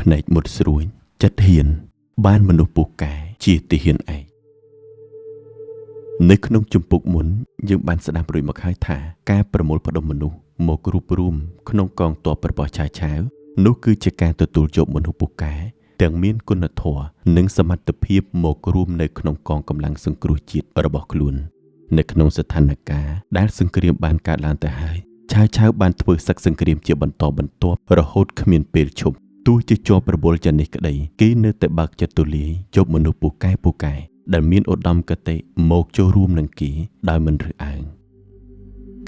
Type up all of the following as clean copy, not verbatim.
ភ្នែកមុតស្រួញចិត្តហ៊ាន បានមនុស្សពូកែជាទាហានឯកនៅក្នុងជំពូកមុនយើងបានស្ដាប់រួចមកហើយថាការប្រមូលផ្ដុំមនុស្សមករួបរួមក្នុងកងទ័ពរបស់ឆាវឆាវនោះគឺជាការទទួលយកមនុស្សពូកែទាំងមានគុណធម៌និងសមត្ថភាពមករួមនៅក្នុងកងកម្លាំងសង្គ្រោះជាតិរបស់ខ្លួននៅក្នុងស្ថានភាពដែលសង្គ្រាមបានកើតឡើងទៅហើយឆាវឆាវបានធ្វើសឹកសង្គ្រាមជាបន្តបន្ទាប់រហូតគ្មានពេលឈប់ទោះជាជាប់រវល់យ៉ាងនេះក្តីគេនៅតែបើកចិត្តទូលាយយកមនុស្សពូកែដែលមានឧត្តមគតិមកចូលរួមនឹងគេដោយមិនរើសអើង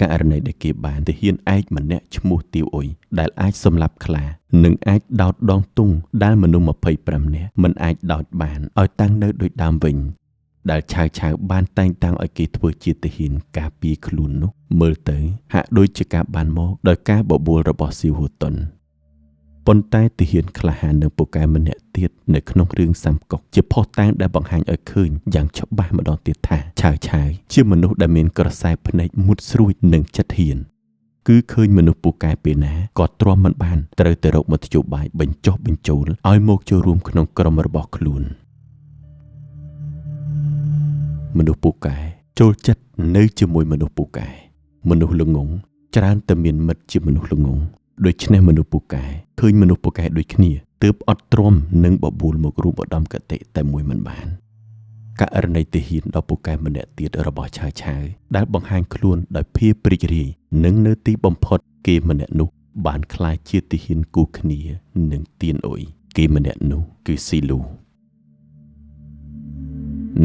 ករណីដែលគេបានទាហានឯកម្នាក់ឈ្មោះទាវអ៊ុយដែលអាចសម្លាប់ខ្លានិងអាចដោតដងទង់ដែលមនុស្ស25នាក់មិនអាចដោតបានឲ្យតាំងនៅដូចដើមវិញដែលឆាវឆាវបានតែងតាំងឲ្យគេធ្វើជាទាហានការពារខ្លួននោះមើលទៅហាក់ដូចជាការបានមកដោយការបបួលរបស់ស៊ីវហ៊ូតុនប៉ុន្តែទាហានក្លាហាននិងពូកែម្នាក់ទៀតនៅក្នុងរឿងសាមកុកជាភស្តុតាងដែលបង្ហាញឲ្យឃើញយ៉ាងច្បាស់ម្ដងទៀតថាឆាវឆាវជាមនុស្សដែលមានក្រសែភ្នែកមុតស្រួចនិងចិត្តហ៊ានគឺឃើញមនុស្សពូកែពេលណាក៏ទ្រាំមិនបានត្រូវតែរកមធ្យោបាយបញ្ចុះបញ្ចូលឲ្យមកចូលរួមក្នុងក្រុមរបស់ខ្លួនមនុស្សពូកែចូលចិត្តនៅជាមួយមនុស្សពូកែមនុស្សល្ងងច្រើនតែមានមិត្តជាមនុស្សល្ងងដូច្នេះមនុស្សពូកែឃើញមនុស្សពូកែដូចគ្នាទើបអត់ទ្រាំនឹងបបួលមករួមឧត្តមគតិតែមួយមិនបានករណីទាហានដ៏ពូកែម្នាក់ទៀតរបស់ឆាវឆាវដែលបង្ហាញខ្លួនដោយភាពរីករាយនិងនៅទីបំផុតគេម្នាក់នោះបានក្លាយជាទាហានគូគ្នានឹងទៀនអ៊ុយគេម្នាក់នោះគឺស៊ីលូ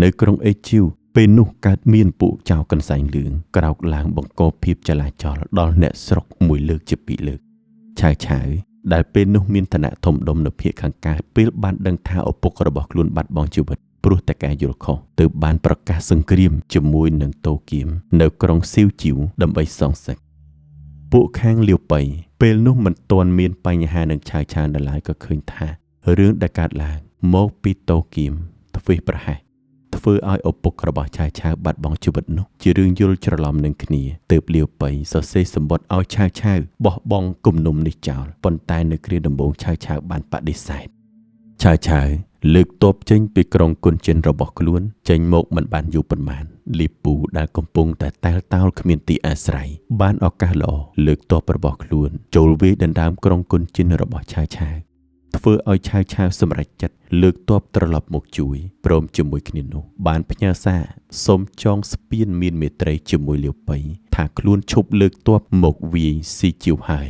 នៅក្រុងអេជីវពេលនោះកើតមានពួកចៅកន្សែងលឿងក្រោកឡើងបង្កភាពចលាចលដល់អ្នកស្រុកមួយលើកជាពីរលើកឆាវឆាវដែលពេលនោះមានឋានៈធំដុំនៅភាគខាងកើតពេលបានដឹងថាឪពុករបស់ខ្លួនបាត់បង់ជីវិតព្រោះតែការយល់ខុសទើបបានប្រកាសសង្គ្រាមជាមួយនឹងតូគៀមនៅក្រុងស៊ីវជីវដើម្បីសងសឹកពួកខាងលាវប៉ៃពេលនោះមិនទាន់មានបញ្ហានឹងឆាវឆាវនៅឡើយក៏ឃើញថារឿងដែលកើតឡើងមកពីតូគៀមធ្វេសប្រហែសធ្វើឲ្យឪពុករបស់ឆាវឆាវបាត់បង់ជីវិតនោះជារឿងយល់ច្រឡំនឹងគ្នាទើបលាវប៉ៃសរសេរសម្បត្តិឲ្យឆាវឆាវបោះបង់គំនុំនេះចោលប៉ុន្តែនៅគ្រាដំបូងឆាវឆាវបានបដិសេធឆាវឆាវលើកទ័ពចេញពីក្រុងគុនចិនរបស់ខ្លួនចេញមកមិនបានយូរប៉ុន្មានលីពូដែលកំពុងតែតែលតោលគ្មានទីអាស្រ័យបានឱកាសល្អលើកទ័ពរបស់ខ្លួនចូលវាយដណ្ដើមក្រុងគុនចិនរបស់ឆាវឆាវធ្វើឲ្យឆាវឆាវសម្រេចចិត្តលើកទ័ពត្រឡប់មកជួយព្រមជាមួយគ្នានោះបានផ្ញើសារសូមចងស្ពានមានមេត្រីជាមួយលាវប៉ៃថាខ្លួនឈប់លើកទ័ពមកវាយស៊ីជីវហើយ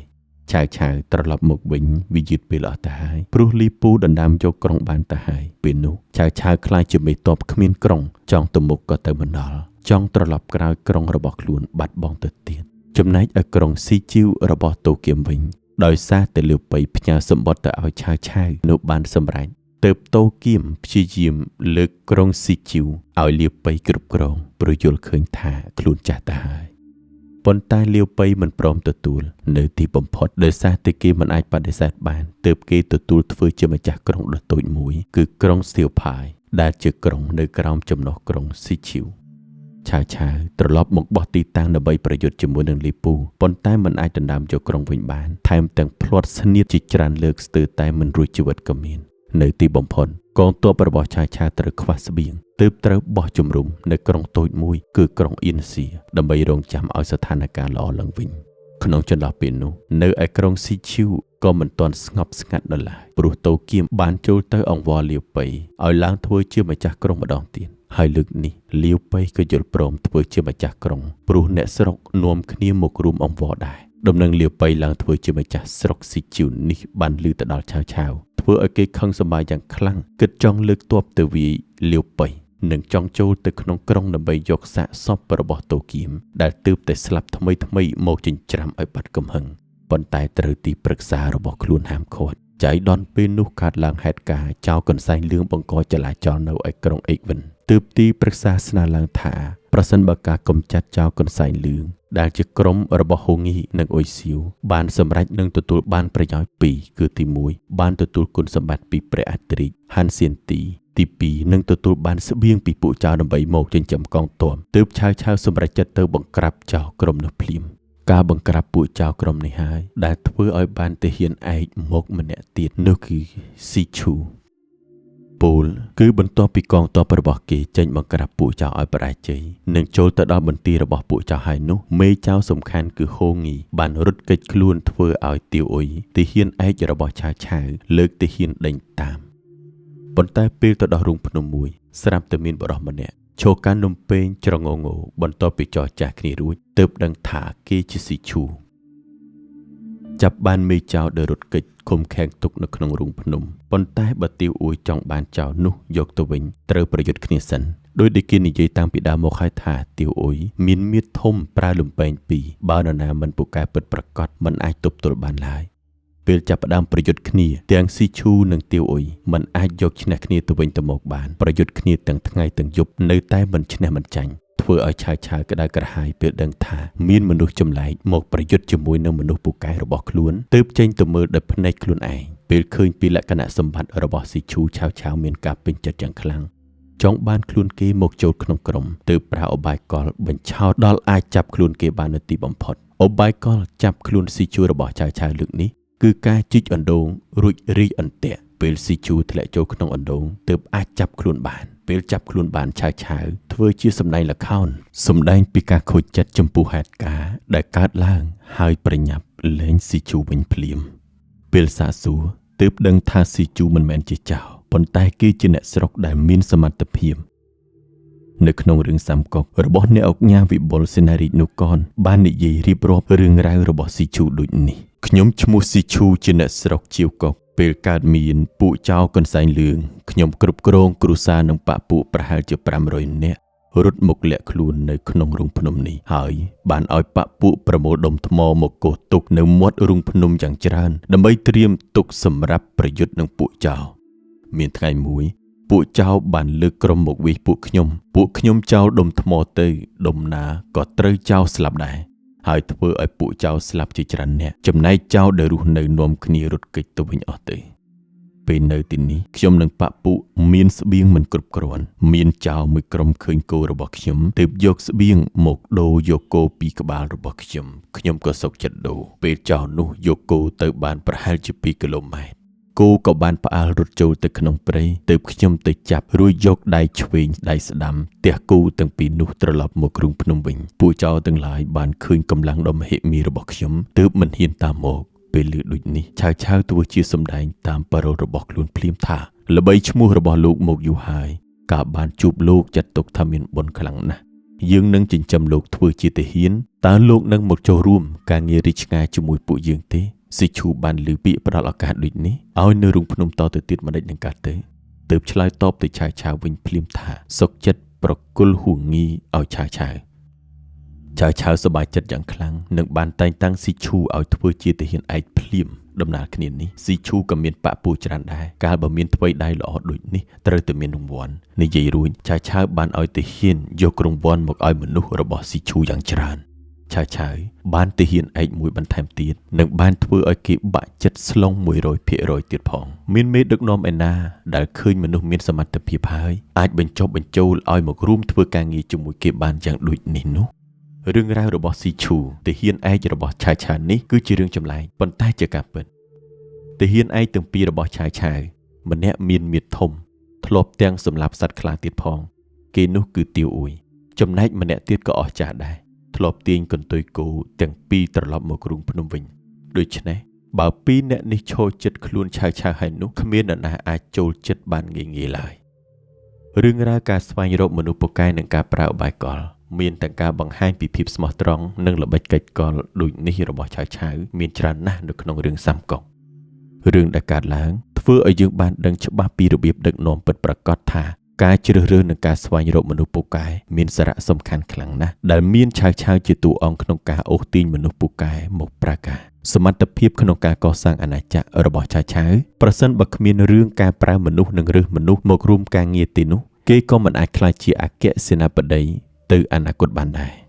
ឆាវឆាវត្រឡប់មកវិញវាយឺតពេលអស់ទៅហើយព្រោះលីពូដណ្ដើមយកក្រុងបានទៅហើយពេលនោះឆាវឆាវក្លាយជាមេទ័ពគ្មានក្រុងចង់ទៅមុខក៏ទៅមិនដល់ចង់ត្រឡប់ក្រោយក្រុងរបស់ខ្លួនបាត់បង់ទៅទៀតចំណែកឯក្រុងស៊ីជីវរបស់តូគៀមវិញដោយសារតែលាវប៉ៃផ្ញើសម្បត្តិទៅឲ្យឆាវឆាវនោះបានសម្រេចទើបតូគៀមព្យាយាមលើកក្រុងស៊ីជីវឲ្យលាវប៉ៃគ្រប់គ្រងព្រោះយល់ឃើញថាខ្លួនចាស់ទៅហើយប៉ុន្តែលាវប៉ៃមិនព្រមទទួលនៅទីបំផុតដោយសារតែគេមិនអាចបដិសេធបានទើបគេទទួលធ្វើជាម្ចាស់ក្រុងដ៏តូចមួយគឺក្រុងសៀវផាយដែលជាក្រុងនៅក្រោមចំណុះក្រុងស៊ីជីវឆាវឆាវត្រឡប់មកបោះទីតាំងដើម្បីប្រយុទ្ធជាមួយនឹងលីពូប៉ុន្តែមិនអាចដណ្ដើមយកក្រុងវិញបានថែមទាំងភ្លាត់ស្នៀតជាច្រើនលើកស្ទើរតែមិនរួចជីវិតក៏មាននៅទីបំផុតកងទ័ពរបស់ឆាវឆាវត្រូវខ្វះស្បៀងទើបត្រូវបោះជំរំនៅក្រុងតូចមួយគឺក្រុងអ៊ីនសៀដើម្បីរងចាំឲ្យស្ថានភាពល្អឡើងវិញក្នុងចន្លោះពេលនោះនៅឯក្រុងស៊ីឈូក៏មិនទាន់ស្ងប់ស្ងាត់នៅឡើយព្រោះតូគៀមបានចូលទៅអង្វរលាវប៉ៃឲ្យឡើងធ្វើជាម្ចាស់ក្រុងម្ដងទៀតហើយលើកនេះលាវប៉ៃក៏យល់ព្រមធ្វើជាម្ចាស់ក្រុងព្រោះអ្នកស្រុកនាំគ្នាមករួមអង្វរដែរដំណឹងលាវប៉ៃឡើងធ្វើជាម្ចាស់ស្រុកស៊ីជីវនេះបានឮទៅដល់ឆាវឆាវធ្វើឲ្យគេខឹងសម្បាយ៉ាងខ្លាំងគិតចង់លើកទ័ពទៅវាយលាវប៉ៃនិងចង់ចូលទៅក្នុងក្រុងដើម្បីយកសាកសពរបស់តូគៀមដែលទើបតែស្លាប់ថ្មីមកចិញ្ច្រាំឲ្យបាត់កំហឹងប៉ុន្តែត្រូវទីប្រឹក្សារបស់ខ្លួនហាមឃាត់ចៃដន្យពេលនោះកើតឡើងហេតុការណ៍ចៅកន្សែងលឿងបង្កចលាចលនៅឯក្រុងអេកវិនទើបទីប្រឹក្សាស្នើឡើងថាប្រសិនបើការកម្ចាត់ចៅកន្សែងលឿងដែលជាក្រុមរបស់ហូងីនិងអ៊ុយសៀវបានសម្រេចនឹងទទួលបានប្រយោជន៍ពីរគឺទី1បានទទួលគុណសម្បត្តិពីព្រះអធិរាជហានសៀនទីទី2នឹងទទួលបានស្បៀងពីពួកចៅដើម្បីមកចិញ្ចឹមកងទ័ពទើបឆាវឆាវសម្រេចចិត្តទៅបង្ក្រាបចោលក្រុមនោះភ្លាម ការបង្ក្រាបពួកចោរក្រុមនេះហើយដែលធ្វើឲ្យបានទាហានឯកមកម្នាក់ទៀតនោះគឺស៊ីឈូ ពលគឺបន្ទាប់ពីកងទ័ពរបស់គេចេញបង្ក្រាបពួកចោរឲ្យបរាជ័យនិងចូលទៅដល់បន្ទាយរបស់ពួកចោរហើយនោះមេចោរសំខាន់គឺហូងីបានរត់គេចខ្លួនធ្វើឲ្យទាវអ៊ុយទាហានឯករបស់ឆាវឆាវលើកទាហានដេញតាមប៉ុន្តែពេលទៅដល់រូងភ្នំមួយស្រាប់តែមានបុរសម្នាក់ឈរកាន់នំពេងច្រងងោបន្ទាប់ពីចរចាគ្នារួចទើបដឹងថាគេជាស៊ីឈូចាប់បានមេចោរដែលរត់គេចឃុំឃាំងទុកនៅក្នុងរូងភ្នំប៉ុន្តែបើទាវអ៊ួយចង់បានចោរនោះយកទៅវិញត្រូវប្រយុទ្ធគ្នាសិនដោយដែលគេនិយាយតាំងពីដើមមកហើយថាទាវអ៊ុយមានមៀតធំប្រើលំពែងពីរបើនរណាមិនពូកែពិតប្រាកដមិនអាចទប់ទល់បានឡើយពេលចាប់ផ្ដើមប្រយុទ្ធគ្នាទាំងស៊ីឈូនិងទាវអ៊ុយមិនអាចយកឈ្នះគ្នាទៅវិញទៅមកបានប្រយុទ្ធគ្នាទាំងថ្ងៃទាំងយប់នៅតែមិនឈ្នះមិនចាញ់ធ្វើឲ្យឆាវឆាវក្តៅក្រហាយពេលដឹងថាមានមនុស្សចម្លែកមកប្រយុទ្ធជាមួយនឹងមនុស្សពូកែរបស់ខ្លួនទើបចេញទៅមើលដោយភ្នែកខ្លួនឯងពេលឃើញពីលក្ខណៈសម្បត្តិរបស់ស៊ីឈូឆាវឆាវមានការពេញចិត្តយ៉ាងខ្លាំងចង់បានខ្លួនគេមកចូលក្នុងក្រុមទើបប្រើឧបាយកលបញ្ឆោតដល់អាចចាប់ខ្លួនគេបាននៅទីបំផុតឧបាយកលចាប់ខ្លួនស៊ីឈូរបស់ឆាវឆាវលើកនេះគឺការជីកអណ្ដូងរួចរីកអន្ទាក់ពេលស៊ីឈូធ្លាក់ចូលក្នុងអណ្ដូងទើបអាចចាប់ខ្លួនបានពេលចាប់ខ្លួនបានឆាវឆាវធ្វើជាសម្ដែងល្ខោនសម្ដែងពីការខូចចិត្តចំពោះហេតុការណ៍ដែលកើតឡើងហើយប្រញាប់លែងស៊ីជូវិញភ្លាមពេលសាកសួរទើបដឹងថាស៊ីជូមិនមែនជាចោរប៉ុន្តែគឺជាអ្នកស្រុកដែលមានសមត្ថភាពនៅក្នុងរឿងសាមកុករបស់អ្នកឧកញ៉ាវិបុលសេនារីនុកនបាននិយាយរៀបរាប់រឿងរ៉ាវរបស់ស៊ីជូដូចនេះខ្ញុំឈ្មោះស៊ីឈូជាអ្នកស្រុកជាវកុកពេលកើតមានពួកចោរកន្សែងលឿងខ្ញុំគ្រប់គ្រងគ្រួសារនិងបពពួកប្រហែលជា500នាក់រត់មកលាក់ខ្លួននៅក្នុងរូងភ្នំនេះហើយបានឲ្យបពពួកប្រមូលដុំថ្មមកកោសទុកនៅមាត់រូងភ្នំយ៉ាងច្រើនដើម្បីត្រៀមទុកសម្រាប់ប្រយុទ្ធនឹងពួកចោរមានថ្ងៃមួយពួកចោរបានលើកក្រុមមកវាយពួកខ្ញុំចោលដុំថ្មទៅដុំណាក៏ត្រូវចោរស្លាប់ដែរហើយធ្វើឲ្យពួកចោរស្លាប់ជាច្រើនអ្នកចំណែកចោរដែលរស់នៅនាំគ្នារត់គេចទៅវិញអស់ទៅពេលនៅទីនេះខ្ញុំនិងបពពួកមានស្បៀងមិនគ្រប់គ្រាន់មានចោរមួយក្រុមឃើញគោរបស់ខ្ញុំទើបយកស្បៀងមកដូរយកគោពីក្បាលរបស់ខ្ញុំខ្ញុំក៏សុខចិត្តដូរពេលចោរនោះយកគោទៅបានប្រហែលជា2គីឡូម៉ែត្រគោក៏បានផ្អើលរត់ចូលទៅក្នុងព្រៃទើបខ្ញុំទៅចាប់រួចយកដៃឆ្វេងដៃស្ដាំទះគោទាំងពីរនោះត្រឡប់មកក្រុងភ្នំវិញពួកចោរទាំងឡាយបានឃើញកម្លាំងដ៏មហិមារបស់ខ្ញុំទើបមិនហ៊ានតាមមកពេលឮដូចនេះឆាវឆាវធ្វើជាសម្ដែងតាមប៉ារ៉ូលរបស់ខ្លួនភ្លាមថាល្បីឈ្មោះរបស់លោកមកយូរហើយកាលបានជួបលោកចាត់ទុកថាមានបុណ្យខ្លាំងណាស់យើងនឹងចិញ្ចឹមលោកធ្វើជាទាហានតើលោកនឹងមកចូលរួមការងាររាជការជាមួយពួកយើងទេស៊ីឈូបានឮពាក្យផ្ដល់ឱកាសដូចនេះឲ្យនៅរូងភ្នំតទៅទៀតម្ដេចនឹងកើតទេទើបឆ្លើយតបទៅឆាវឆាវវិញភ្លាមថាសុកចិត្តប្រគល់ហួងងីឲ្យឆាវឆាវឆាវឆាវសប្បាយចិត្តយ៉ាងខ្លាំងនិងបានតែងតាំងស៊ីឈូឲ្យធ្វើជាទាហានឯកភ្លាមដំណើរគ្នានេះស៊ីឈូក៏មានបពូច្រើនដែរកាលបើមានថ្វីដៃល្អដូចនេះត្រូវតែមានរង្វាន់និយាយរួចឆាវឆាវបានឲ្យទាហានយករង្វាន់មកឲ្យមនុស្សរបស់ស៊ីឈូយ៉ាងច្រើនឆាវឆាវបានទាហានឯកមួយបន្ថែមទៀតនិងបានធ្វើឲ្យគេបាក់ចិត្តស្លុង100%ទៀតផងមានមេដឹកនាំឯណាដែលឃើញមនុស្សមានសមត្ថភាពហើយអាចបញ្ចុះបញ្ចូលឲ្យមករួមធ្វើការងារជាមួយគេបានយ៉ាងដូចនេះនោះរឿងរ៉ាវរបស់ស៊ីឈូទាហានឯករបស់ឆាវឆាវនេះគឺជារឿងចម្លែកប៉ុន្តែជាការពិតទាហានឯកទាំងពីររបស់ឆាវឆាវម្នាក់មានមៀតធំធ្លាប់ទាំងសម្លាប់សត្វខ្លាទៀតផងគេនោះគឺទាវអ៊ុយចំណែកម្នាក់ទៀតក៏អស្ចារ្យដែរធ្លាប់ទាញកន្ទុយគោទាំងពីរត្រឡប់មកក្រុងភ្នំវិញដូច្នេះបើពីរអ្នកនេះឈរចិត្តខ្លួនឆាវឆាវហើយនោះគ្មាននរណាអាចចូលចិត្តបានងាយៗឡើយរឿងរ៉ាវការស្វែងរកមនុស្សពូកែនិងការប្រើឧបាយកលមានទាំងការបង្ហាញពីភាពស្មោះត្រង់និងល្បិចកិច្ចកលដូចនេះរបស់ឆាវឆាវមានច្រើនណាស់នៅក្នុងរឿងសាមកុករឿងដែលកើតឡើងធ្វើឲ្យយើងបានដឹងច្បាស់ពីរបៀបដឹកនាំពិតប្រាកដថាការជ្រើសរើសនិងការស្វែងរកមនុស្សពូកែមានសារៈសំខាន់ខ្លាំងណាស់ដែលមានឆាវឆាវជាតួអង្គក្នុងការអូសទាញមនុស្សពូកែមកប្រើការសមត្ថភាពក្នុងការកសាងអាណាចក្ររបស់ឆាវឆាវប្រសិនបើគ្មានរឿងការប្រើមនុស្សនិងរើសមនុស្សមករួមការងារទេនោះគេក៏មិនអាចក្លាយជាអគ្គសេនាបតីទៅអនាគតបានដែរ។